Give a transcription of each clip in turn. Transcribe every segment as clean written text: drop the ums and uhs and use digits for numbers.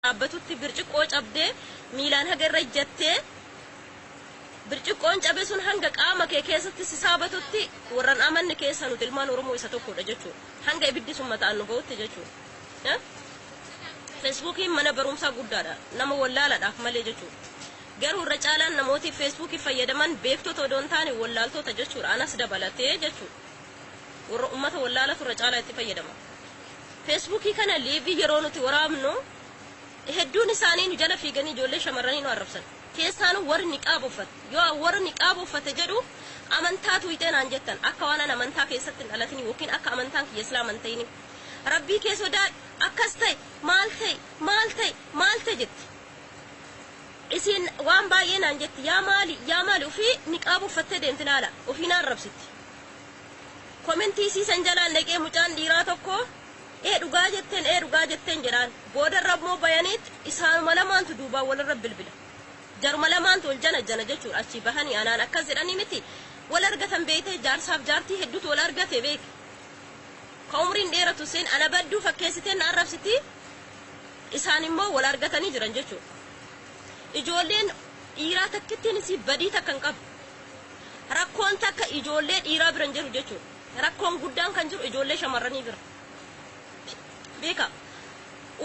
Dhaabbatutti birciqqoo cabdee miilaan haga irra ijjattee, birciqqoon cabe sun hanga qaama kee keessatti si saabatutti, warran amanne keessa nuti ilmaan Oromoo isa tokkodha jechuudha. Hanga ibiddi sun mataan nu ga'utti jechuudha. Feesbuukiin mana barumsaa guddaadha. Nama wallaaladhaaf malee jechuudha. Garuu irra caalaan namooti Feesbuukii fayyadaman beektota odoo hin taane wallaaltota jechuudha. Anas dabalatee jechuudha. Warra ummata wallaalatu irra caalaa itti fayyadama. Feesbuukii kana live yeroo nuti waraabnu, hedduun isaanii nu jala fiiganii ijoollee shamarranii nu arrabsan. Keessaanuu warri niqaaba uffate. Yoo warri niqaaba uffate jedhu, amantaa tuuyxee naan jettan, akka waan an amantaa keessatti hin dhalatin yookiin akka amantaan kiyya Islaama hin ta'ini. Rabbii kee sodaadhu, akkas ta'e, maal ta'e, maal ta'e, maal ta'e jetti. Isiin waan baay'ee naan jetti. Yaa maali, yaa maali, ofii niqaaba uffattee deemti, laala, ofii naan rabsitti. Comment isiisan jalaan dhaqee mucaan dhiiraa tokko "Ee, dhugaa jetteen, ee, dhugaa jetteen" jedhaan. Boodarra immoo bayaniit isaanuma lamaantu duubaan walirra bilbila. Jaruma lamaantu ol jana jana jechuudha. Achii bahanii anaan akkas jedhanii miti. Wal argatan beeytee, jaarsaaf jaartii hedduutu wal argate beek. Ka umriin dheeratu seen ana badduu fakkeessiteen na arrabsiti. Isaan immoo wal argatanii jiran jechuudha. Ijoolleen dhiiraa takkittiin isii badii takka hin qabu. Rakkoon takka ijoollee dhiiraa bira hin jiru jechuudha. Rakkoon guddaan kan jiru ijoollee shamarranii bira. Beeka.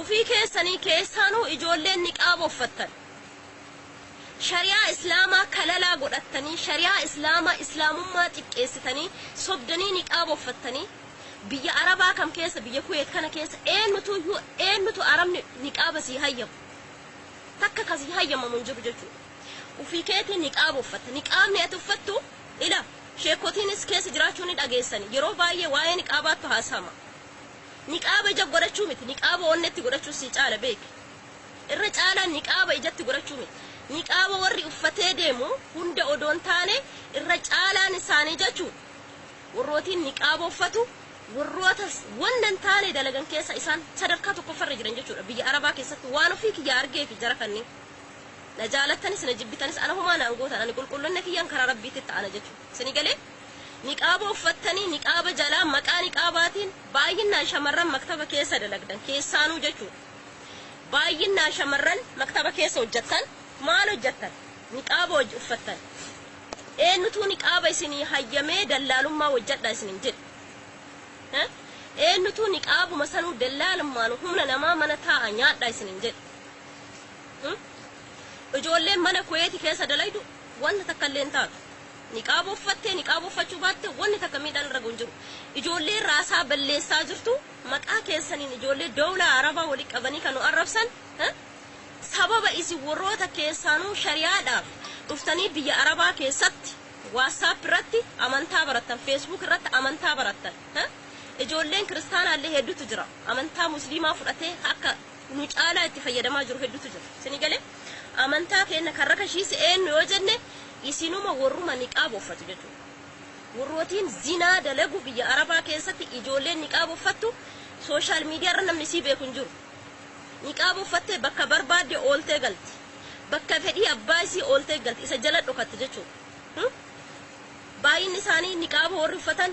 Ufii keessanii keessaanuu ijoolleen niqaaba uffattan. Shari'aa Islaamaa kalalaa godhattanii, shari'aa Islaamaa, Islaamummaa xiqqeessitanii, sobdanii niqaaba uffattanii, biyya Arabaa kam keessa, biyya Kuweet kana keessa eenyutu iyyuu, eenyutu Arabni niqaaba sii hayyamu? Takka kasii hayyamamu hin jiru jechuudha. Ufii keetii niqaaba uffatta. Niqaabni ati uffattu ila sheekotiinis keessa jiraachuu ni dhageessani. Yeroo baay'ee waa'ee niqaabaattu haasa'ama. Niqaaba ija godhachuu miti, niqaaba onnetti godhachuu sii caala, beeki. Irra caalaan niqaaba ijatti godhachuu miti. Niqaaba warri uffatee deemu hunda odoon taane, irra caalaan isaanii jechuudha. Warrootiin niqaaba uffatu warroota wanta hin taane dalagan keessa isaan sadarkaa tokkoffarra jiran jechuudha. Biyya Arabaa keessatti waan ofii kiyya argee fi jara kanneen. Na jaalattanis na jibbitanis, ana homaa naan gootan, ani qulqullina kiyyaan karaa Rabbiitti ta'ana jechuudha. Isinii galee? Niqaaba uffattanii niqaaba jalaa maqaa niqaabaatiin baay'inaan shamarran maktaba keessa dalagdan keessaanuu jechuudha. Baay'inaan shamarran maktaba keessa hojjettan maal hojjettan? Niqaaba uffattan. Eenyutu niqaaba isinii hayyamee dallaalummaa hojjedha isiniin jedhe? Eenyutu niqaabuma sanuu dallaalummaan humna namaa mana taa'a nyaadha isiniin jedhe? Ijoolleen mana Kuweeti keessa dalaydu wanta takka illee hin taatu. Niqaaba uffattee, niqaaba uffachuu baatte, wanni takka miidhaan irra hin jiru. Ijoollee raasaa balleessaa jirtu, maqaa keessaniin ijoollee dawlaa Arabaa walii qabanii kan nu arrabsan, sababa isin warroota keessaanuu shari'aadhaaf dhuftanii biyya Arabaa keessatti WhatsApp irratti amantaa barattan, Facebook irratti amantaa barattan. Ijoolleen kiristaanaallee hedduutu jira. Amantaa Musliimaa fudhatee akka nu caalaa itti fayyadamaa jiru hedduutu jira. Isinii galee? Amantaa keenya kan rakashiise eenyu yoo jenne, isinuma warruma niqaaba uffatu jechuudha. Warrootiin zinaa dalagu biyya Arabaa keessatti ijoolleen niqaaba uffattu, social media irra namni isii beeku hin jiru. Niqaaba uffattee bakka barbaadde ooltee galti. Bakka fedhii abbaa isii ooltee galti. Isa jala dhokatti jechuudha. Baay'inni isaanii niqaaba warri uffatan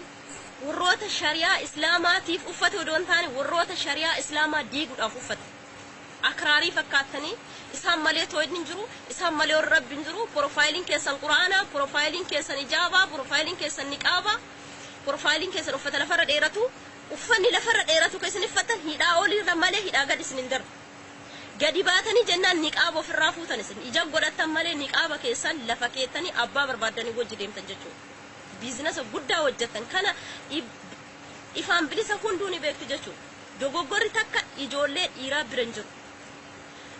warroota shari'aa Islaamaatiif uffate odoo hin taane, warroota shari'aa Islaamaa diiguudhaaf uffate. Akraarii fakkaattanii isaan malee tooyidni hin jiru, isaan malee warri Rabbi hin jiru, profileiin keessan Quraanaa, profileiin keessan ijaabaa, profileiin keessan niqaabaa, profileiin keessan uffata lafarra dheeratu, uffanni lafarra dheeratu kan isin uffattan hidhaa oliirra malee hidhaa gad isin hin darbu. Gadi baatanii jennaan niqaaba ofirraa fuutan. Isin ija godhattan malee niqaaba keessan lafa keettanii abbaa barbaaddanii wajji deemtan jechuudha. Business guddaa hojjettan kana ifaan bilisa hunduu ni beektu jechuudha. Dogoggorri takka ijoollee dhiiraa bira hin jiru.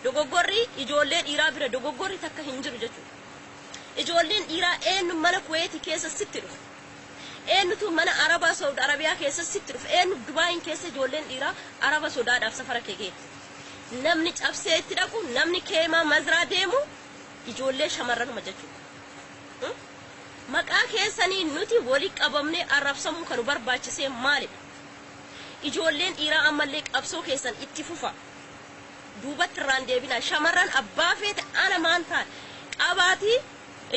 Dogoggorri ijoollee dhiiraa bira dogoggorri takka hin jiru jechuudha. Ijoolleen dhiiraa eenyu mana Kuweetii keessa sitti dhufe? Eenyutu mana Arabaa Saudi Arabiyaa keessa sitti dhufe? Eenyu Dubaayin keessa ijoolleen dhiiraa Araba sodaadhaaf safara kee geette? Namni cabsee itti dhaqu, namni keemaa mazraa deemu ijoollee shamarranuma jechuudha. Maqaa keessanii nuti walii qabamnee arrabsamuu kan nu barbaachisee maalidha? Ijoolleen dhiiraa ammallee qabsoo keessan itti fufa. Duubatti irraan deebina. Shamarran abbaa feete ana maan taane qabaatii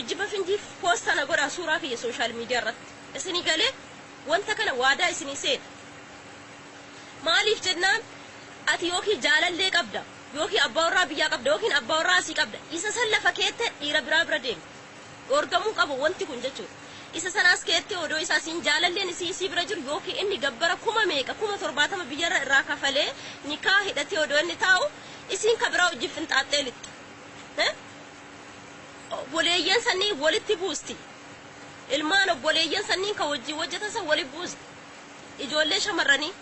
ejjiba finjiif post na godhaa suuraa kiyya social media irratti. Isinii galee? Wanta kana waadaa isinii seena. Maaliif jennaan, ati yookiin jaalallee qabda. Yookiin abbaa warraa biyyaa qabda yookiin abbaa warraa asii qabda. Isa san lafa keette dhiira biraa bira deema. Dhoorgamuu qabu wanti kun jechuudha. Isa sanaas keetti odoo isaa siin jaalalleen isii isii bira jiru yookiin inni gabbara kuma meeqa 70,000 biyyarra irraa kafalee nikaa hidhatee odoo inni taa'u isiin ka biraa hojii finxaaxxee lixxi. Obboleeyyan sanii walitti buusti. Ilmaan obboleeyyan sanii ka wajjin hojjetan san walitti buusti. Ijoollee shamarranii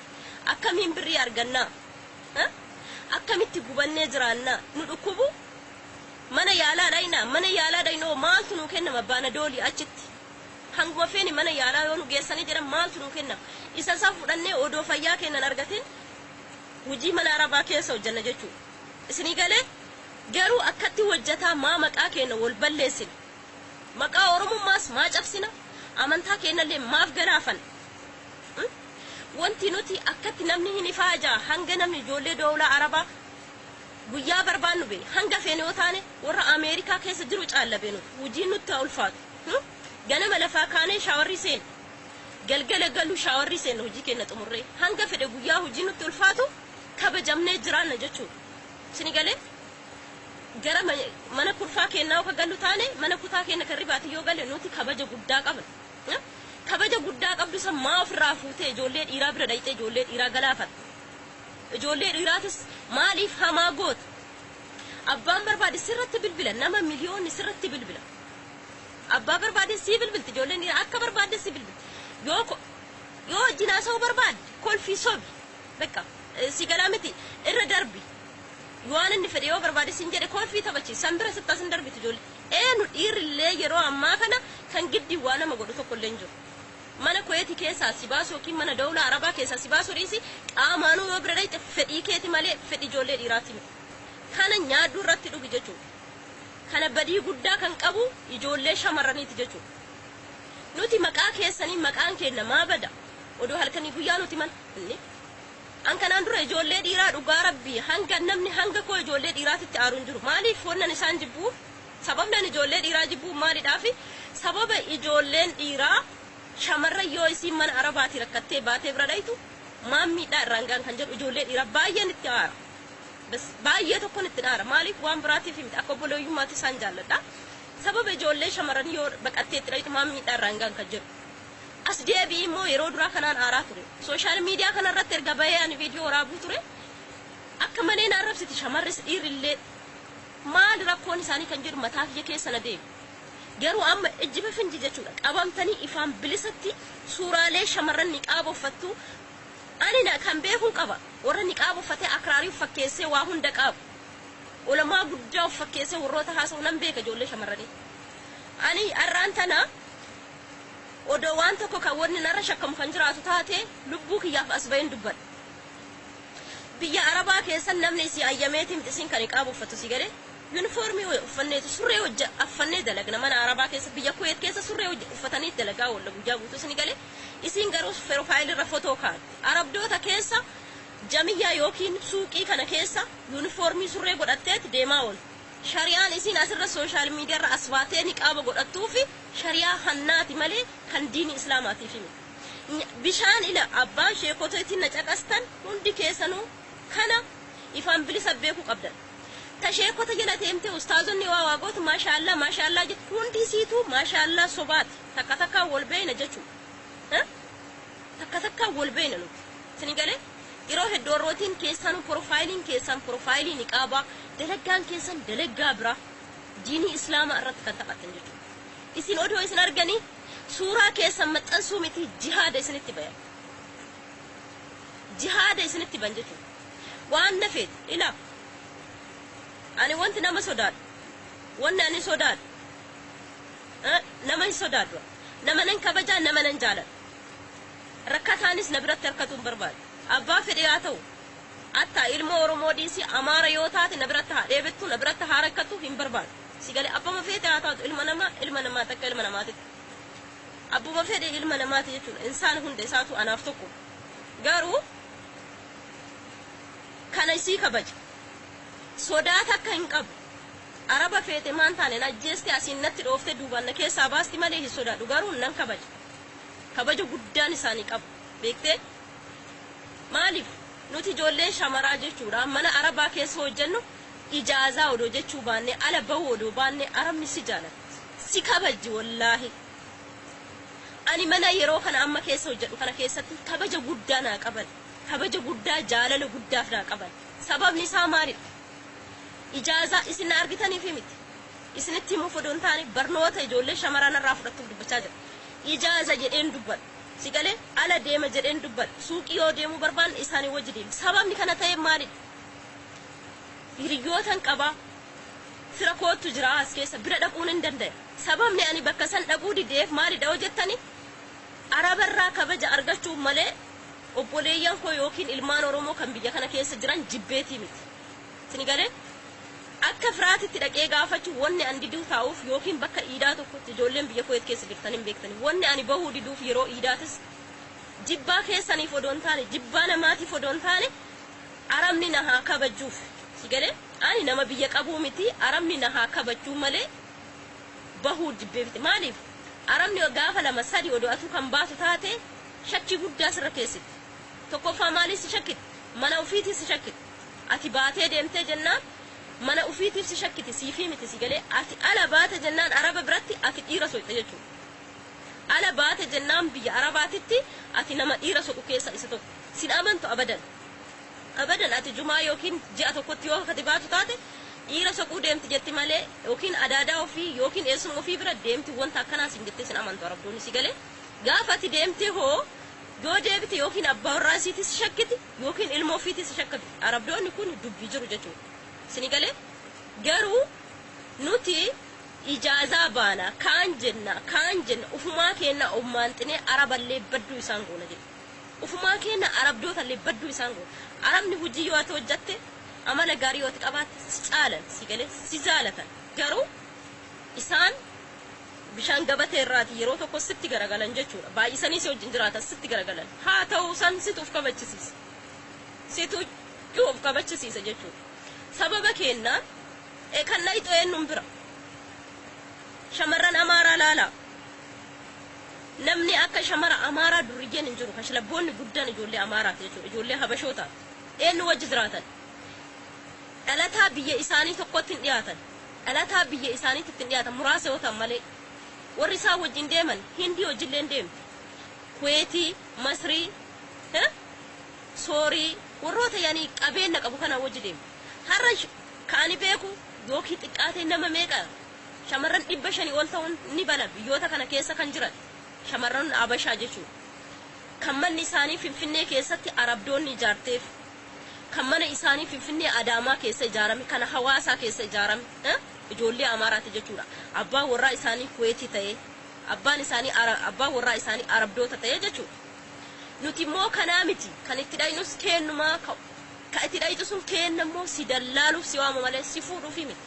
akkamiin birrii argannaa? Akkamitti gubannee jiraannaa? Nu dhukkubu? Mana yaalaa dhaynaa? Mana yaalaa dhaynoo maaltu nuu kennama baanadoolii achitti? Hanguma feeni mana yaalaa yoo nu geessanii jedhan maaltu nuu kennama? Isa isaa fudhannee odoo fayyaa kennan argatin hojii mana arabaa keessa hojjanna jechuudha. Isinii galee garuu akkatti hojjataa maa maqaa keenya wal balleessina? Maqaa Oromummaas maa cabsina? Amantaa keenyallee maaf galaafan? Wanti nuti akkatti namni hin ifaajaa hanga namni ijoollee doolaa arabaa guyyaa barbaannu bee hanga feene yoo taane warra Ameerikaa keessa jiru caalla bee nuti hojiin nutti haa ulfaatu. Ganama lafaa kaanee shaawarri seena. Galgala galu shaawarri seena hojii keenya xumurree hanga fedhe guyyaa hojii nutti ulfaatu kabajamnee jiraanna jechuudha. Isin galee gara mana kurfaa keenyaa yoo gallu taane mana kutaa keenya kan ribaati yoo galle nuti kabaja guddaa qabna. Kabaja guddaa qabdu san maa ofirraa fuutee ijoollee dhiiraa bira dhayxee ijoollee dhiiraa galaafatte. Ijoollee dhiiraatis maaliif hamaa goota? Abbaan barbaade sirratti bilbila nama miliyoonni sirratti bilbila. Abbaa barbaade sii bilbilti ijoolleen dhiiraa akka barbaade sii bilbilti. Yoo wajjin haasa'uu barbaadde kolfii sobi. Bakka si galaa miti irra darbi. Waan inni fedhe yoo barbaade siin jedhe kolfii taphachiisi. San bira sittaa sin darbitu ijoollee. Eenu dhiirrillee yeroo ammaa kana kan giddi waa nama godhu tokko illee hin jiru. Mana Kuweeti keessaa si baasu yookiin mana dawlaa arabaa keessaa si baasu dhiisi qaamaanuu yoo bira dhayxe fedhii keeti malee fedhi ijoollee dhiiraati miti. Kana nyaaddu irratti dhugi jechuudha. Kana badii guddaa kan qabu ijoollee shamarraniiti jechuudha. Nuti maqaa keessanii maqaan keenya maa bada? Odoo halkanii guyyaa nuti mana inni. An kanaan dura ijoollee dhiiraa dhugaa rabbii hanga namni hanga koo ijoollee dhiiraatitti aaru hin jiru. Maaliif wannan isaan jibbuu? Sababni ijoollee dhiiraa jibbuu maalidhaafi? Sababa ijoolleen dhiiraa shamarran yoo isiin mana arabaati rakkattee baatee bira dhaytu maan miidhaa irraan ga'an kan jedhu ijoollee dhiiraa baay'een itti aara. Bas baay'ee tokkoon itti aara. Maaliif waan biraatiif miti akka obboleeyyummaatti isaan jaalladha. Sababa ijoollee shamarran yoo baqattee itti dhaytu maan miidhaa irraan ga'an kan jedhu. As deebi'i immoo yeroo duraa kanaan aaraa ture. Social media kanarratti erga bahee ani viidiyoo waraabuu ture. Akka malee na arrabsiti shamarris dhiirrillee. Maal rakkoon isaanii kan jedhu mataa kiyya keessa na deemu. Garuu amma ijjiba finji jechuudha. Qabamtanii ifaan bilisatti suuraalee shamarran niqaaba uffattu. Ani na kan beekuun qaba. Warra niqaaba uffatee akraarii uffakkeessee waa hunda qabu. Ulamaa guddaa uffakkeessee warroota haasa'u nan beeka ijoollee shamarranii. Ani har'aan tana odoo waan tokko kan wanni narra shakkamu kan jiraatu taate lubbuu kiyyaaf as baheen dubbadha. Biyya Arabaa keessa namni isii ayyameeti miti isin kan niqaaba uffatu si galee. Yuunifoormii uffanneetu surree hojja affannee dalagna mana Arabaa keessa biyya Kuweet keessa surree uffatanii dalagaa oolla guyyaa guutuu isin galee. Isin garuu piroofaayilii irra fotoo kaa'atti. Arabdoota keessa jamiyyaa yookiin suuqii kana keessa yuunifoormii surree godhatteet deemaa oolu. Shariyaan isin asirra social media irra as baatee niqaaba godhattuu fi shariyaa hannaati malee kan diini islaamaatiif himi. Bishaan ila abbaan sheekota ittiin na caqastan hundi keessanuu kana ifaan bilisa beekuu qabdan. Ta sheekota jala deemtee ustaazonni waa waa gootu maashaallaa maashaallaa jettu hundi siituu maashaallaa sobaati. Takka takkaan wal beeyna jechuudha. Takka takkaan wal beeyna nuti. Isin galee yeroo hedduu warrootiin keessanuu piroofaayiliin keessan piroofaayilii niqaabaa dalaggaan keessan dalaggaa biraa diinii islaamaa irratti kan taphatan jechuudha. Isin odoo isin arganii suuraa keessan maxxansuu miti jihaada isinitti bayan. Jihaada isinitti ban jechuudha. Waan nafeet ilaa ani wanti nama sodaadhu wanni ani sodaadhu nama hin sodaadhu nama nan kabajaa nama nan jaaladha. Rakkataanis na biratti harkatu hin barbaadu. Abbaa fedhe haa ta'u hatta ilma Oromoo dhiisii Amaara yoo taate na biratti haa dheebettu na biratti haa rakkatu hin barbaadu. Si galee abbama feete haa taatu ilma namaa ilma namaa takka ilma namaatitti. Abbuma fedhe ilma namaati jechuudha. Insaan hunda isaatu anaaf tokko. Garuu kana isii kabaja. Sodaa takka hin qabu. Araba feete maan taane na ajjeeste asiin natti dhooftee duubaan na keessaa baasti malee hin sodaadhu garuu nan kabaja. Kabaja guddaan isaanii qabu. Beektee? Maaliif? Nuti ijoolleen shamaraa jechuudha mana arabaa keessa hojjennu ijaazaa odoo jechuu baanne, ala bahuu odoo baanne, arabni si jaalata, si kabajji. Wallaahi, ani mana yeroo kana amma keessa hojjedhu kana keessatti kabaja guddaa naa qaban, kabaja guddaa, jaalala guddaaf naa qaban. Sababni isaa maalidha? Ijaazaa isin na argitaniif miti, isinitti himuuf odoo hin taane, barnoota ijoollee shamaraan irraa fudhattuuf dubbachaa jira. Ijaaza jedheen dubbadhu si galee, ala deema jedheen dubbadhu, suuqii yoo deemuu barbaanne isaanii wajji deema. Sababni kana ta'e maalidha? Hiriyootan qabaa, fira kootu jira as keessa, bira dhaquun hin danda'e. Sababni ani bakka san dhaquu dideef maalidha hoo jettani, arabarraa kabaja argachuu malee obboleeyyan koo yookiin ilmaan Oromoo kan biyya kana keessa jiran jibbeetii miti. Sini galee, akka firaatitti dhaqee gaafachuu wanni ani diduu taa'uuf, yookiin bakka iidaa tokkotti ijoolleen biyya koo keessa jirtan hin beektani, wanni ani bahuu diduuf yeroo iidaatis jibbaa keessaniif odoo hin taane, jibbaa namaatiif odoo hin taane, arabni na haa kabajuuf. Si galee, ani nama biyya qabuu miti, arabni na haa kabajuu malee bahuu jibbee miti. Maaliif? Arabni gaafa lama sadi odoo atuu kan baatu taate shakkii guddaa sirra keessatti. Tokkoffaa maaliif si shakkiti? Mana ofiitiif si shakkiti. Ati baatee deemtee jennaan mana ofiitiif si shakkiti, siifii miti. Si galee, ati ala baate jennaan araba biratti ati dhiira soqxe jechuudha. Ala baate jennaan biyya arabaatitti ati nama dhiira soqu keessa isa tokko. Sin amantu abadan. Abadan, ati jumaa yookiin ji'a tokkotti yoo ati baatu taate dhiira soquu deemti jetti malee, yookiin adaadaa ofii yookiin eessuma ofii bira deemti, wanta akkanaa sin jettee sin amantu arabdoonni. Si galee, gaafa ati deemte hoo yoo deebite, yookiin abbaa warraa isiitis shakkiti yookiin ilma ofiitis shakkiti. Arabdoonni kun dubbii jiru jechuudha. Sini galee, garuu nuti ijaazaa baana kaan jenna, kaan jenna, ufumaa keenna ummaanxinee araballee badduu isaan goona jedhu. Ufumaa keenna arabdootallee badduu isaan goona. Arabni hojii yoo ati hojjatte, amala gaarii yoo ati qabaatte, si caalan. Si galee, si jaalatan. Garuu isaan bishaan gabatee irraati yeroo tokko sitti garagalan jechuudha. Baay'isanii si wajjin jiraatan, sitti garagalan. Haa ta'u, san situ of kabachisiisa, situ of kabachisiisa jechuudha. Sababa kennaan kan dhayxu eenyuun bira? Shamarran Amaaraa laalaa. Namni akka shamara Amaaraa durriyyeen hin jiru. Kashlabboonni guddaan ijoollee Amaaraati jechuudha, ijoollee Habashootaati. Eenyu wajji jiraatan? Dhalataa biyya isaanii tokkotti hin dhiyaatan, dhalataa biyya isaaniitti hin dhiyaatan, muraasa yoo ta'an malee. Warri isaan wajjin deeman Hindii wajjillee hin deemtu, Kuweetii, Masrii, Soorii, warroota yaanii qabeenya qabu kana wajji deemu. Har'a kaani beeku yookiin xiqqaatee nama meeqa, shamarran 500 ol ta'uun ni bala biyyoota kana keessa kan jiran shamarran Abashaa jechuudha. Kan manni isaanii Finfinnee keessatti arabdoonni ijaarteef, kan mana isaanii Finfinnee Adaamaa keessa ijaarame, kana Hawaasaa keessa ijaarame, ijoollee Amaaraati jechuudha. Abbaan warraa isaanii Kuweetii ta'ee, abbaan isaanii, abbaan warraa isaanii arabdoota ta'ee jechuudha. Nuti immoo kanaa miti. Kan itti dhaynus keennumaa, ka itti dhayxu sun keenna immoo si dallaaluuf si waama malee si fuudhuufi miti.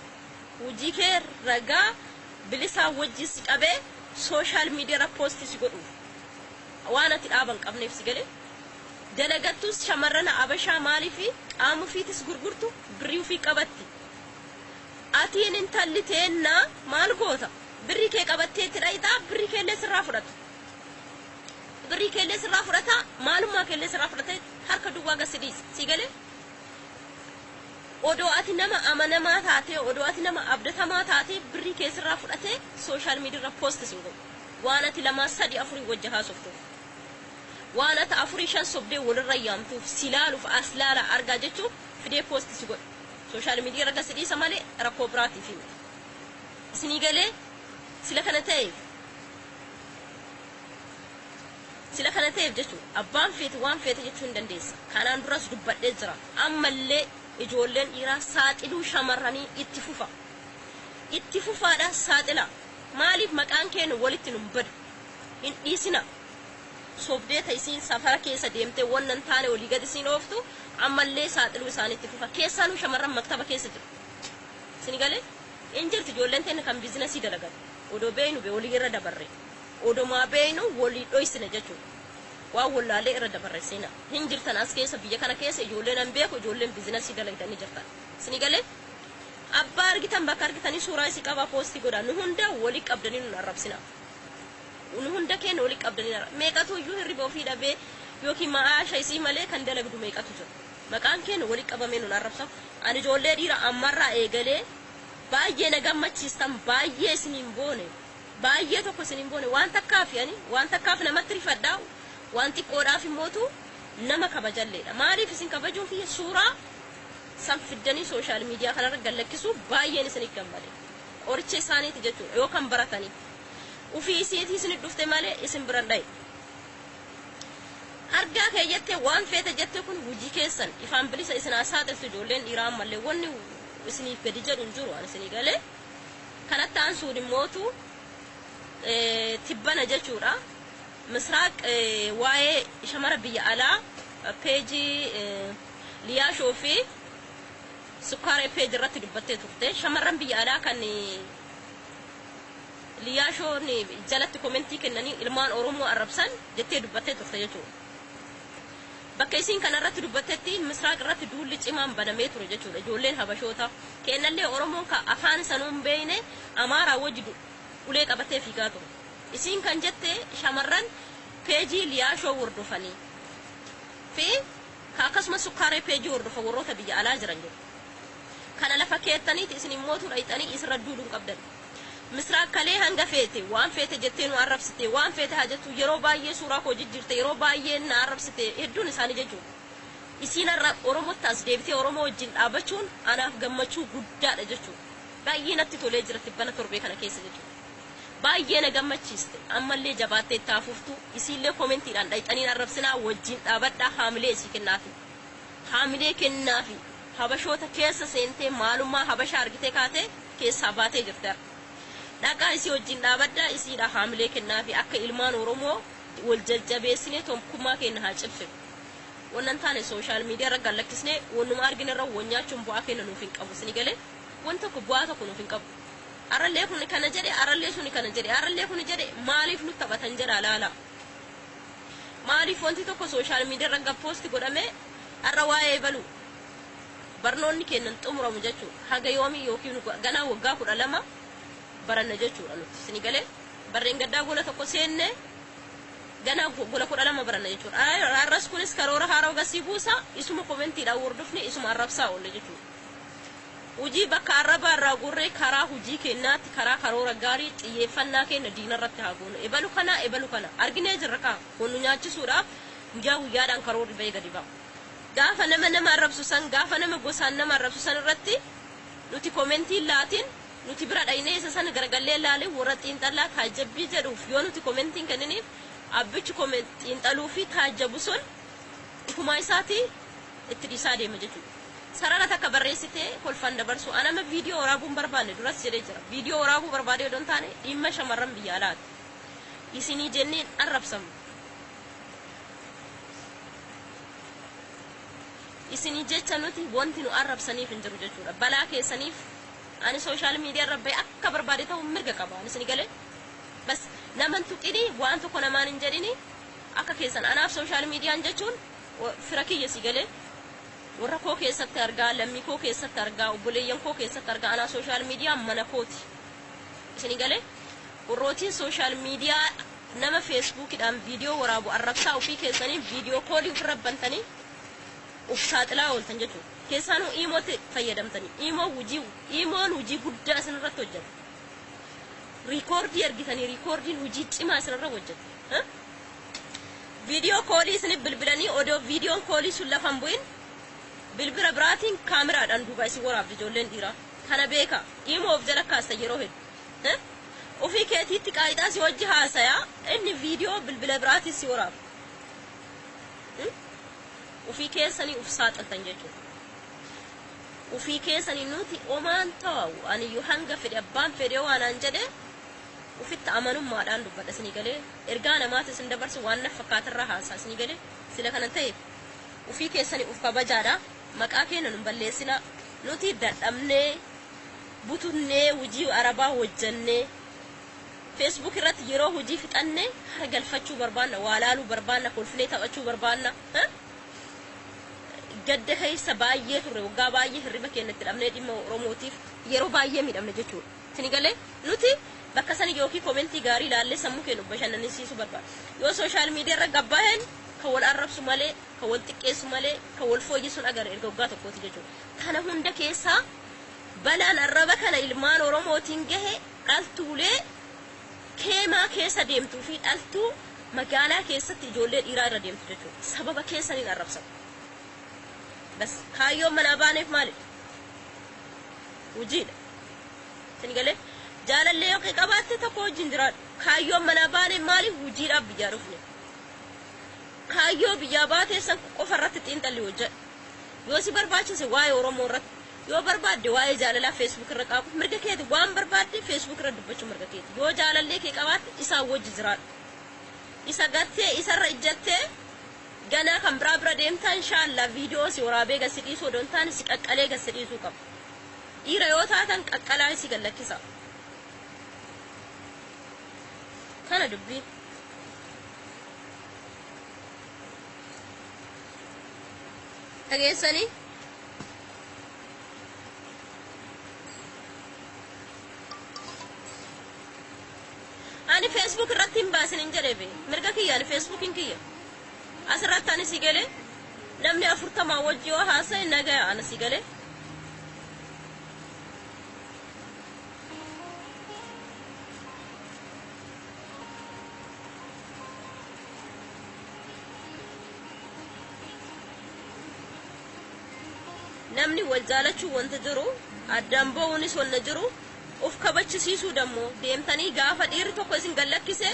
Hojii kee ragaa bilisaa wajji si qabee social media irra post si godhuuf, waan ati dhaaban qabneef. Si galee, dalagattus shamarran Abashaa maaliifi qaama ofiitis gurgurtu, birrii ofii qabatti. Atiin intalli teennaa maal goota? Birrii kee qabattee itti dhayxaa, birrii keellee sirraa fudhatu, birrii keellee sirraa fudhata, maalummaa keellee sirraa fudhatee harka duwwaa gasi dhiisa. Si galee, odoo ati nama amanamaa taatee, odoo ati nama abdatamaa taatee, birrii kee sirraa fudhatee social media irra post sin godhu. Waan ati lamaa sadi afurii wajji haasoftuuf, waan ati afurii shan sobdee walirra yaamtuuf, si laaluuf, as laala argaa jechuun fidee post si godhu, social media irra gasi dhiisa malee rakkoo biraatiif miti. Isinii galee? Sila kana ta'eef, sila kana ta'eef jechuudha, abbaan feete waan feete jechuu hin dandeessa. Kanaan duras dubbadhee jira, ammallee ijoolleen dhiiraa saaxiluu shamarranii itti fufa, itti fufaadha. Saaxila. Maaliif? Maqaan keenya walitti nun badu hin dhiisina. Sobdee ta isiin safara keessa deemtee wannan taane olii gad isiin ooftu, ammallee saaxiluu isaaniitti fufa. Keessaanuu shamarran maktaba keessa jiru. Isin galee, hin jirti ijoolleen teenya kan business dalagan. Odoo beeynu be walii irra dabarre, odomaa beeynu walii dhoysine jechuudha. Waan wallaalee irra dabarre seena. Hin jirtan as keessa, biyya kana keessa ijoolleen an beeku, ijoolleen business dalagdanii jirtan. Isin galee, abbaa argitan, bakka argitanii suuraa isii qabaa post godha. Nu hunda walii qabdanii nun arrabsina. Nu hunda keenya walii qabdanii, meeqatu iyyuu hirriba ofii dhabee yookiin ma'aasha isii malee kan dalagdu meeqatu jira. Maqaan keenya walitti qabamee nun arrabsamu. Ani ijoollee dhiira ammarraa eegalee baay'ee na gammachiistan, baay'ee isiniin boone, baay'ee tokko isiniin boone. Waan takkaaf ani waan takkaaf namatti rifadhaa, waan xiqqoodhaaf immootu nama kabajalleedha. Maaliif isin kabajuun kiyya suuraa san fiddanii social media kanarra gallakkisuu baay'een isinit gammade. Qoricha isaaniiti jechuudha yoo kan baratanii. Ufii isiitii isinit dhufte malee isin biran dhaye. Argaa kee jettee waan feete jettee, kun hojii keessan ifaan bilisa isin haa saaxiltu. Ijoolleen dhiiraa ammallee wanni isiniif gadi jedhu hin jiru ani isinii galee. Kanatti aansuun immootu tibbana jechuudha. Misraaq waa'ee shamara biyya alaa peejii Liyaashoo fi Sukkaaree page irratti dubbattee turte. Shamarran biyya alaa kan Liyaashoon jalatti komentii kennanii ilmaan Oromoo arrabsan jettee dubbattee turte jechuudha. Bakka isiin kanarratti dubbattetti Misraaq irratti duulli cimaan banamee ture jechuudha. Ijoolleen Habashoota kennallee Oromoon ka afaan sanuu hin beekne Amaaraa wajji ulee qabatee fiigaa ture. Isiin kan jette shamarran peejii Liyaashoo hordofanii fi ka akkasumas Sukkaaree peejii hordofan warroota biyya alaa jiran jiru. Kana lafa keettaniiti isin immootu dhayxanii isirra duuluu hin qabdan. Misraaq kalee hanga feete waan feete jettee nu arrabsite, waan feete haa jettu, yeroo baay'ee suuraa koo jijjiirte, yeroo baay'ee na arrabsite hedduun isaanii jechuudha. Isiin har'a Oromootti as deebitee Oromoo wajjin dhaabachuun anaaf gammachuu guddaadha jechuudha. Baay'ee natti tolee jira tibbana torbee kana keessa jechuudha. Baay'ee na gammachiiste. Ammallee jabaattee itti hafuuftu. Isiillee koomentiidhaan dhayxaniin arrabsinaa, wajjin dhaabadhaa, haamilee isii kennaafi. Haamilee kennaafi. Habashoota keessa seentee maalummaa Habashaa argitee kaatee keessaa baatee jirte har'a. Dhaqaa isii wajjin dhaabadhaa, isiidha haamilee kennaafi. Akka ilmaan Oromoo wal jajjabeessinee tokkummaa keenya haa cimsinu. Wannan taane social media irra gallakkisnee wannuma argine irra wanyaachuun bu'aa keenya nuuf hin qabu. Isin galee wan tokko bu'aa tokko nuuf hin qabu. Arallee kun kana jedhe, arallee suni kana jedhe, arallee kun jedhe, maaliif nu taphatan jedha laala. Maaliif wanti tokko social media irra gad post godhame har'a waa'ee balu barnoonni kennan xumuramu jechuudha. Haga yoomii yookiin ganaa waggaa 12 baranna jechuudha nuti. Isin galee barreen gaddaa gola tokko seenne ganaa gola 12 baranna jechuudha. Har'as kunis karoora haaraa gasii buusa, isuma komentiidhaan hordofne isuma arrabsaa oolle jechuudha. Hujii bakka arrabaa irraa gurree karaa hujii kennaatti, karaa karoora gaarii xiyyeeffannaa keenya diina irratti haa goonu. Ebalu kana, ebalu kana arginee jirra kaa wannu nyaachisuudhaaf guyyaa guyyaadhaan karoorri bahee gadi ba'a. Gaafa nama nama arrabsu san, gaafa nama gosaan nama arrabsu san irratti nuti komentiin laatiin, nuti bira dhaynee isa sana garagallee laalee warra xiinxallaa taajjabbii jedhuuf yoo nuti komentiin kenniniif, abbichi xiinxaluu fi taajjabu sun ifumaa isaatii itti dhiisaa deema jechuudha. Sarara takka barreessitee kolfan dabarsu. Anama viidiyoo waraabuun barbaanne duras jedhee jira. Viidiyoo waraabuu barbaadee odoo hin taane dhimma shamarran biyya alaati. Isinii jenneen arrabsamu. Isinii jecha nuti wanti nu arrabsaniif hin jiru jechuudha. Balaa keessaniif ani social media irra bahee akka barbaade ta'uu mirga qaba. Ani isinii galee bas naman tuqini, waan tokko namaan hin jedhini akka keessan. Anaaf social mediaan jechuun fira kiyya si galee, warra koo keessatti argaa, lammii koo keessatti argaa, obboleeyyan koo keessatti argaa. Anaa social mediaan mana kooti. Isinii galee warrootiin social media nama feesbuukidhaan viidiyoo waraabu arrabsaa ofii keessanii video callii ofirra bantanii uf saaxilaa ooltan jechuudha. Keessaanuu iimootti fayyadamtanii. Iimoo hojii, iimoon hojii guddaa isinirratti hojjeta. Recordii argitanii, recordiin hojii cimaa isinirra hojjeta. Video callii isinif bilbilanii odoo videon callii sun lafa hin bu'in bilbila biraatiin kaameraadhaan duuba isin waraabdi ijoolleen dhiiraa. Kana beeka. Iimoo of jala kaasta yeroo hedduu. Ofii keetiitti qaayixaa si wajji haasayaa, inni viidiyoo bilbila biraatiin si waraaba. Ofii keessanii uf saaxiltan jechuudha. Ofii keessanii nuti omaan ta'u aniyyuu hanga fedhe abbaan fedhe waan aan jedhe ufitti amanummaadhaan dubbadha isinii galee. Ergaa namaati isin dabarsu waan naf fakkaatarraa haasaa isinii galee. Sila kana ta'e ofii keessanii uf kabajaadha. Maqaa keenya nun balleessinaa. Nuti dadhabnee butunnee hojii arabaa hojjannee Facebook irratti yeroo hojii fixanne hara galfachuu barbaanna, waa laaluu barbaanna, kolfinee taphachuu barbaanna. Gadda keessa baay'ee turre, waggaa baay'ee hirriba keenya itti dhabnee dhimma Oromootiif yeroo baay'ee miidhamne jechuudha. Isin galee nuti bakka sani yookiin komentii gaarii ilaallee sammuu keenya bashannansiisuu barbaada. Yoo social media irra gabbaa'een Kan wal arrabsu malee, kan wal xiqqeessu malee, kan wal fooyyessuun agarre erga waggaa tokkooti jechuudha. Kana hunda keessaa balaan arraba kana ilmaan Oromootiin gahe dhaltuulee keemaa keessa deemtuu fi dhaltuu magaalaa keessatti ijoollee dhiiraa irra deemtu jechuudha. Sababa keessaniin arrabsamu. Bas kaayyoon manaa baaneef maalidha? Hojiidha. Isin galee jaalallee yoo qabaatte tokko wajjin jiraadhu. Kaayyoon manaa baaneef maaliif hojiidhaaf biyyaa dhufne? Kaayyoo biyyaa baatee san qofa irratti xiinxalli hojjedhu. Yoo si barbaachise waa'ee Oromoo irratti, yoo barbaadde waa'ee jaalalaa Facebook irra qaaqu mirga keeti, waan barbaadde Facebook irra dubbachuu mirga keeti. Yoo jaalallee kee qabaatte isaan wajji jiraadhu. Isa gartee isarra ijjattee ganaa kan biraa bira deemtaa inshaallah viidiyoo si waraabee gad si dhiisuu odoo hin taane si qaqqalee gad si dhiisuu qaba. Dhiira yoo taatan qaqqalaa si gad lakkisa. Kana dubbiin. Dhageessanii? Ani Facebook irratti hin baasin hin jedhe be. Mirga kiyya ani Facebookin kiyya. Asirratti ani si galee namni 40 wajji yoo haasa'e nagaya ana si galee. Namni wal jaalachuu wanta jiru addaan ba'uunis wanta jiru of kabachisiisuu dammoo deemtanii gaafa dhiirri tokko isin gad lakkise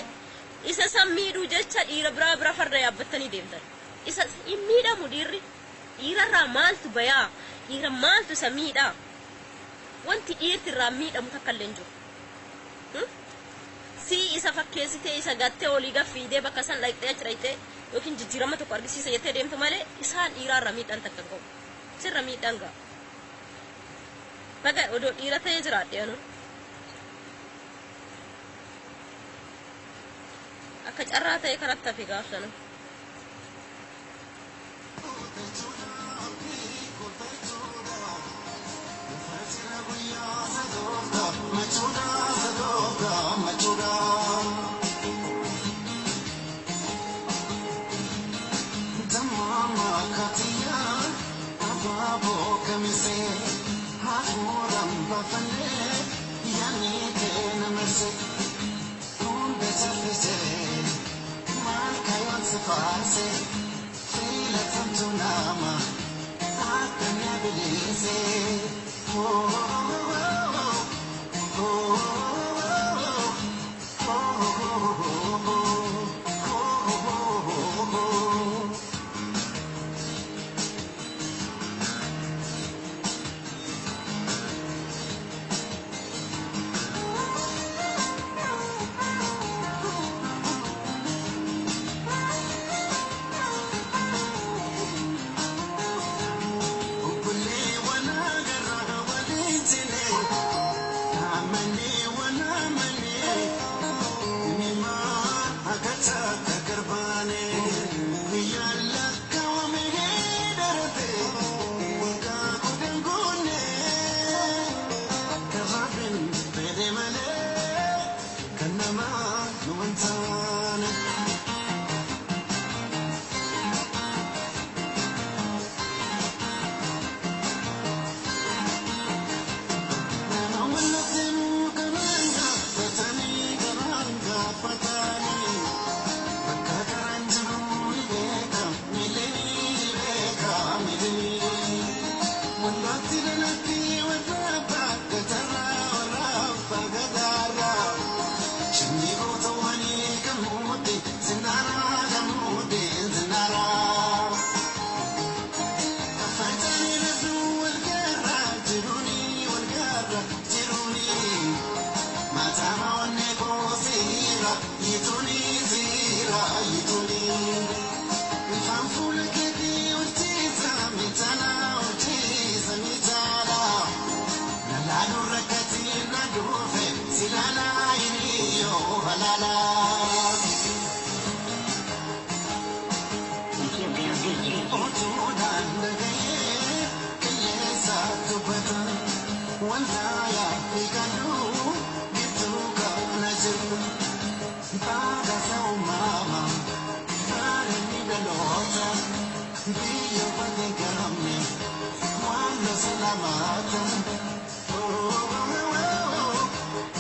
isa san miidhuu jecha dhiira biraa bira farda yaabbattanii deemtan. Isa hin miidhamu dhiirri. Dhiirarraa maaltu bayaa? Dhiira maaltu isa miidhaa? Wanti dhiirti irraa miidhamu takka illee hin jiru. Sii isa fakkeessitee isa gattee olii gad fiidee bakka san dhaqxee achi dhaqxee yookiin jijjiirama tokko argisiisa jettee deemtu malee isaan dhiiraarra miidhaan takka hin ga'u. Sirra miidhaan ga'a. Baga odoo dhiira ta'ee jiraadhe anu. Akka carraa ta'e kanatti hafe gaaf sana.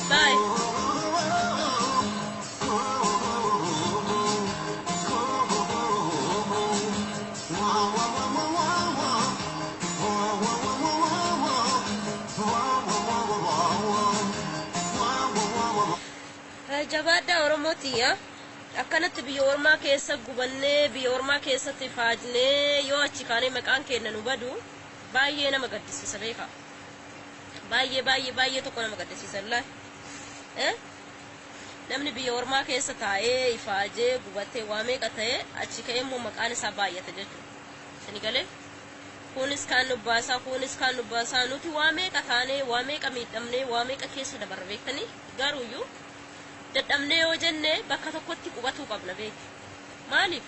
Bye. Jabaadhaa Oromootiya. Akkanatti biyya ormaa keessa gubannee, biyya ormaa keessatti faajnee, yoo achi kaanee maqaan keenya nu badu, baay'ee nama gaddisiisa beeka. Baay'ee baay'ee baay'ee tokko nama gaddisiisa laa. Namni biyya ormaa keessa taa'ee ifaajee gubatee waa meeqa ta'ee achi ka'ee immoo maqaan isaa baay'ata jechuudha. Isin galee? Kunis kaan nu baasaa, kunis kaan nu baasaa. Nuti waa meeqa taanee, waa meeqa miidhamnee, waa meeqa keessa dabarra beektanii, garuuyyuu dadhabnee yoo jenne bakka tokkotti qubatuu qabna beeki. Maaliif?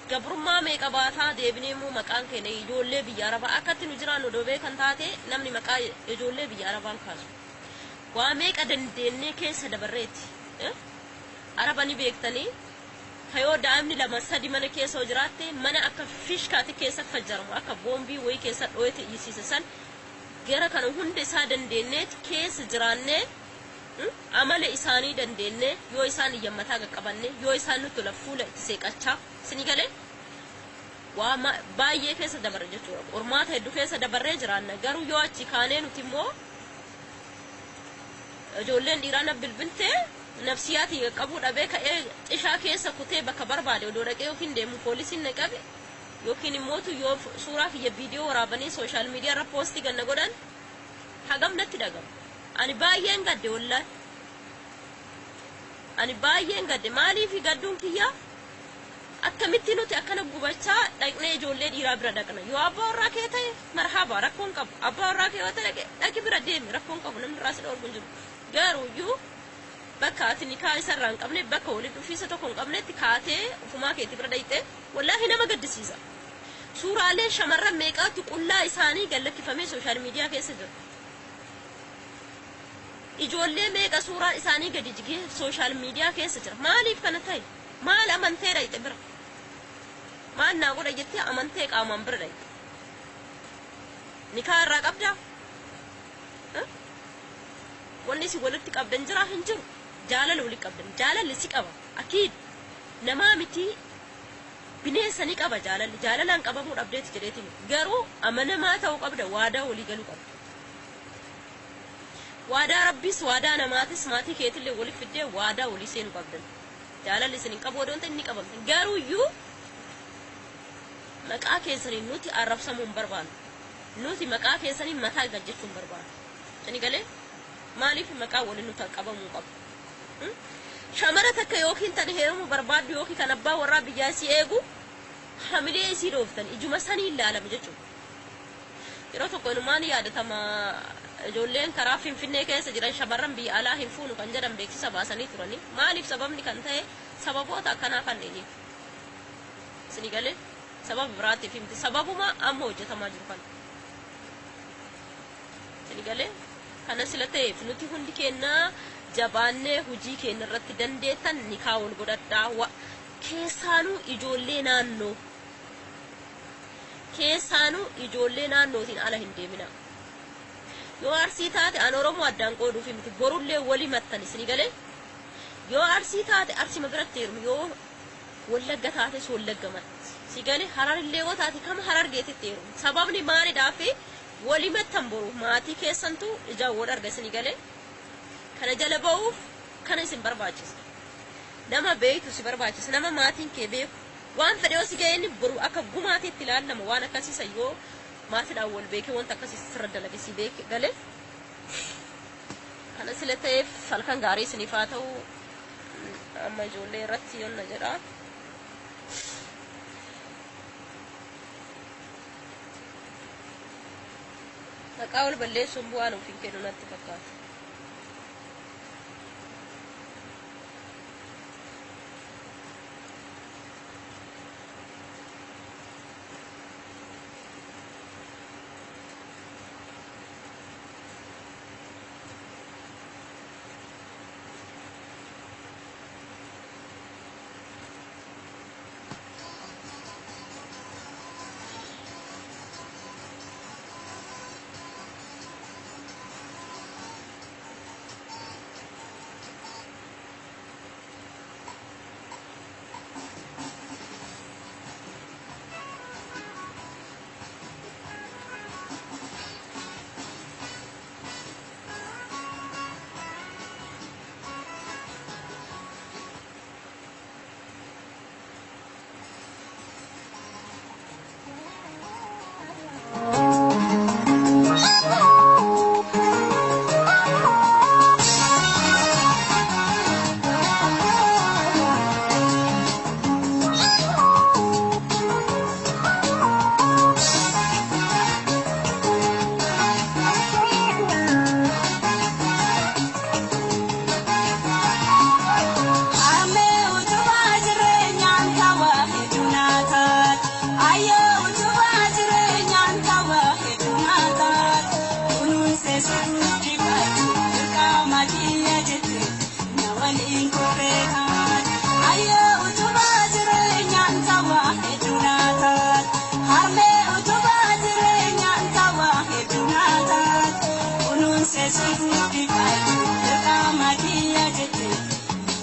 Gabrummaa meeqa baataa deebinee immoo maqaan keenya ijoollee biyya arabaa akkatti nu jiraannu odoo beekan taate, namni maqaa ijoollee biyya arabaan kaasu. Waa meeqa dandeennee keessa dabarreeti. Araba ni beektanii, kayoo daa'imni lama sadi mana keessa yoo jiraatte, mana akka fishkaati keessa fajjaramu, akka boombii wayii keessa dho'eeti iyyisiise san gara kana hunda isaa dandeenyeeti keessa jiraannee, amala isaanii dandeenye, yoo isaan iyyammataa qaqqabanne, yoo isaan nutti tola fuula itti seeqachaa isinii galee, waa baay'ee keessa dabarre jechuudha. Qormaata hedduu keessa dabarree jiraanna. Garuu yoo achi kaanee nuti immoo ijoolleen dhiiraa na bilbiltee nafsiyaatii qaqqabuu dhabee ka'ee xishaa keessa kutee bakka barbaade odoo dhaqee yookiin deemu poolisiin na qabe, yookiin immootu yoo suuraa kiyya viidiyoo waraabanii social media irra post ganna godhan, hagam natti dhagama. Ani baay'een gadde, wallaahi. Ani baay'een gadde. Maaliif gadduun kiyya? Akkamitti nuti akkana gubachaa dhaqnee ijoollee dhiiraa bira dhaqna? Yoo abbaa warraa kee ta'e, marhaba, rakkoon qabu. Abbaa warraa kee yoo ta'e, dhaqi bira deemi, rakkoon qabu, namni irraa si dhorku hin jiru. Garuuyyuu bakka ati nikaa isarraa hin qabne, bakka walitti dhufiisa tokko hin qabnetti kaatee ofumaa keetti bira dhaqxee, wallaahi nama gaddisiisa. Suuraalee shamarran meeqaatu qullaa isaanii gallakkifamee social media keessa jira. Ijoollee meeqa suuraan isaanii gadi jigee social media keessa jira. Maaliif kana ta'e? Maal amantee dhaqxe bira? Maal naa godha jettee amantee qaamaan bira dhaqxe? Nikaa irraa qabdaa? Wanni isin walitti qabdan jira? Hin jiru. Jaalala walitti qabdan. Jaalalli si qaba. Akiid namaa miti, bineensa ni qaba jaalalli. Jaalalaan qabamuu dhabdeeti jedheetiin. Garuu amanamaa ta'uu qabda, waadaa walii galuu qabda. Waadaa Rabbiis, waadaa namaatis, maatii keetillee walitti fiddee waadaa walii seenuu qabdan. Jaalalli isin hin qabu odoon ta'e inni qabamte. Garuu iyyuu maqaa keessaniin nuti arrabsamuu hin barbaannu. Nuti maqaa keessaniin mataa gad jechuu hin barbaannu. Isin galee? Maaliif maqaa waliin nuti qabamuu qabu? Shamara takka yookiin tan heerumuu barbaaddu yookiin kan abbaa warraa biyyaa isii eegu, hamilee isii dhooftan, ijuma sanii ilaalama jechuudha. Yeroo tokko inumaan yaadatama, ijoolleen karaa Finfinnee keessa jiran shamarran biyya alaa hin fuunu kan jedhan beeksisa baasanii turanii. Maaliif sababni kan ta'e sababoota akkanaa kanneeniif. Isinii galee? Sababa biraatiif himti. Sababuma amma hojjetamaa jiru kana. Isinii galee? Kana sila ta'eef nuti hundi keenya jabaannee hojii keenya irratti dandeettan nikaa wal godhadhaa. Keessaanuu ijoollee naannoo. Keessaanuu ijoollee naannootiin ala hin deemina. Yoo Arsii taate, an Oromoo addaan qooduuf miti, borullee walii mattan, isinii galee? Yoo Arsii taate Arsima biratti heerumi, yoo Wallagga taates Wallagga matti. Si galee? Hararillee yoo taate kama Harargeetitti heerumi. Sababni maalidhaa fi walii mattan, boru maatii keessantu ijaan wal arga, isinii galee? Kana jala ba'uuf kana isin barbaachisa. Nama beektu si barbaachisa. Nama maatiin kee beeku. Waan fedhe yoo si ga'e, inni boru akka gumaatiitti ilaalama waan akkasiisa, yoo maatiidhaan wal beekee wanta akkasii sirra dalage si beeke galee. Kana sila ta'eef halkan gaarii isiniif haa ta'u. Amma ijoollee irratti yonna jedha. Maqaa wal balleessuun bu'aa nuuf hin kennu natti fakkaata. Kunuunsee si guddifachuu dirqama kiyya jette na waliin kubbee kaate. Ayyoo utubaa jireenyaan ta'aa hedduu naa taate. Harmee utubaa jireenyaan ta'aa hedduu naa taate. Kunuunsee si guddifachuu dirqama kiyya jette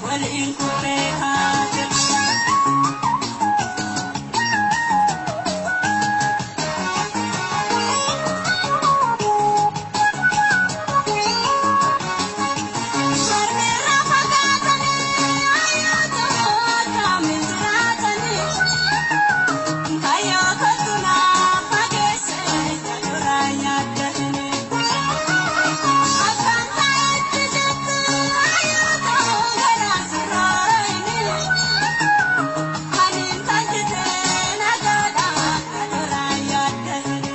waliin kubbee kaate. Harmeerraa fagaatanii ayyoo ta'uu akkamiin jiraatanii. Kayyoo kottu naa fageesse jaluraa yaaddahini. Akkaan ta'etti jettu ayyoo ta'uu garaa sirroorayini. Aniin tolchitee nagaadhaa jaluraa yaaddahini.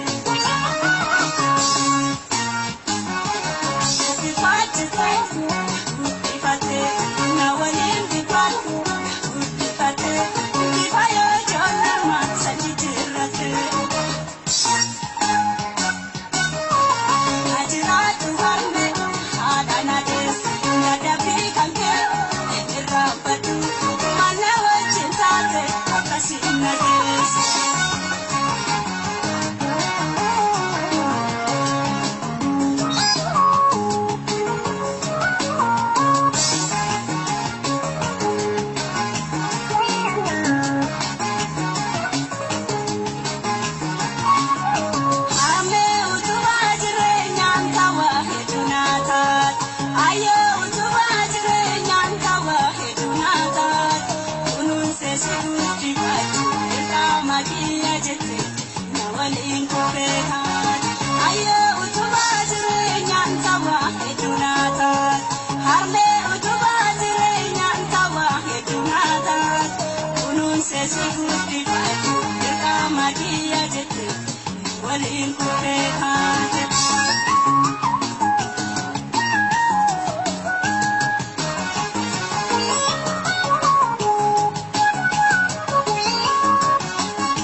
Guddifatee na waliin bifaatu guddifatee bifa yoo ijoollummaa sanyii jirratee. Ajiraatu harmee haadha na deesse dadhabbii kan kee irraanfadhu mana wajjin taate akkasiin na geesse. Harmee utubaa jireenyaan ta'aa hedduu naa taate. Ayyoo utubaa jireenyaan ta'aa hedduu naa taate. Kunuunsee si guddifachuu dirqama kiyya jette na waliin kubbee kaate. Ayyoo utubaa jireenyaan ta'aa hedduu naa taate. Harmee utubaa jireenyaan ta'aa hedduu naa taate. Kunuunsee si guddifachuu dirqama kiyya jette waliin kubbee kaate.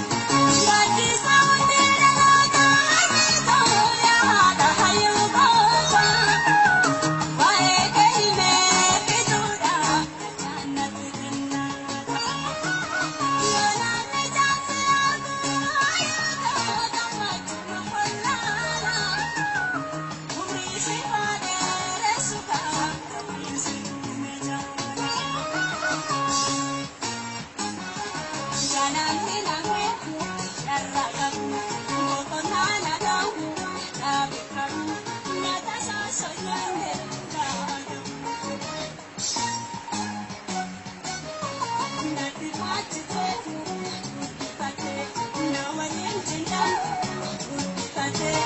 Gaaddisa hundee dhaloota harmee ta'uu yaa haadha hayyuu goota. Waa'ee kee himee fixuudhaaf jannatti xinnaata. Yoo namni jaarsi argu hayyuu ta'uu gammachuu nu fullaala. Umrii si faadeeressu kaa rabbiin si uume jaala. Jaanaan hin hafne dharraa qabu boqonnaa na ta'u dhaabe qabu nyaata saasoo nyaanne gaadhu. Natti maachitee guddifatee na waliin jindaan guddifatee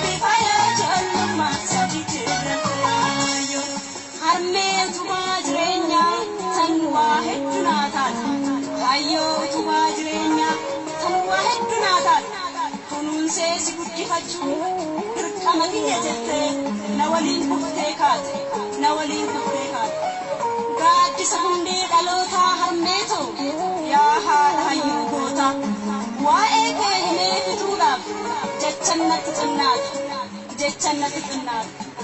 bifa yoo ijoollummaa sadii jirratee. Harmee utubaa jireenyaa tan waa hedduu naa taate. Ayyoo utubaa jireenyaa tan waa hedduu naa taate. Kunuunsee si guddifachuu dirqama kiyya jettee na waliin kuftee kaate. Na waliin kuftee kaate. Gaaddisa hundee dhalootaa harmee too yaa haadha hayyuu goota. Waa'ee kee himee fixuudhaaf jechan natti xinnaata. Jechan natti xinnaata.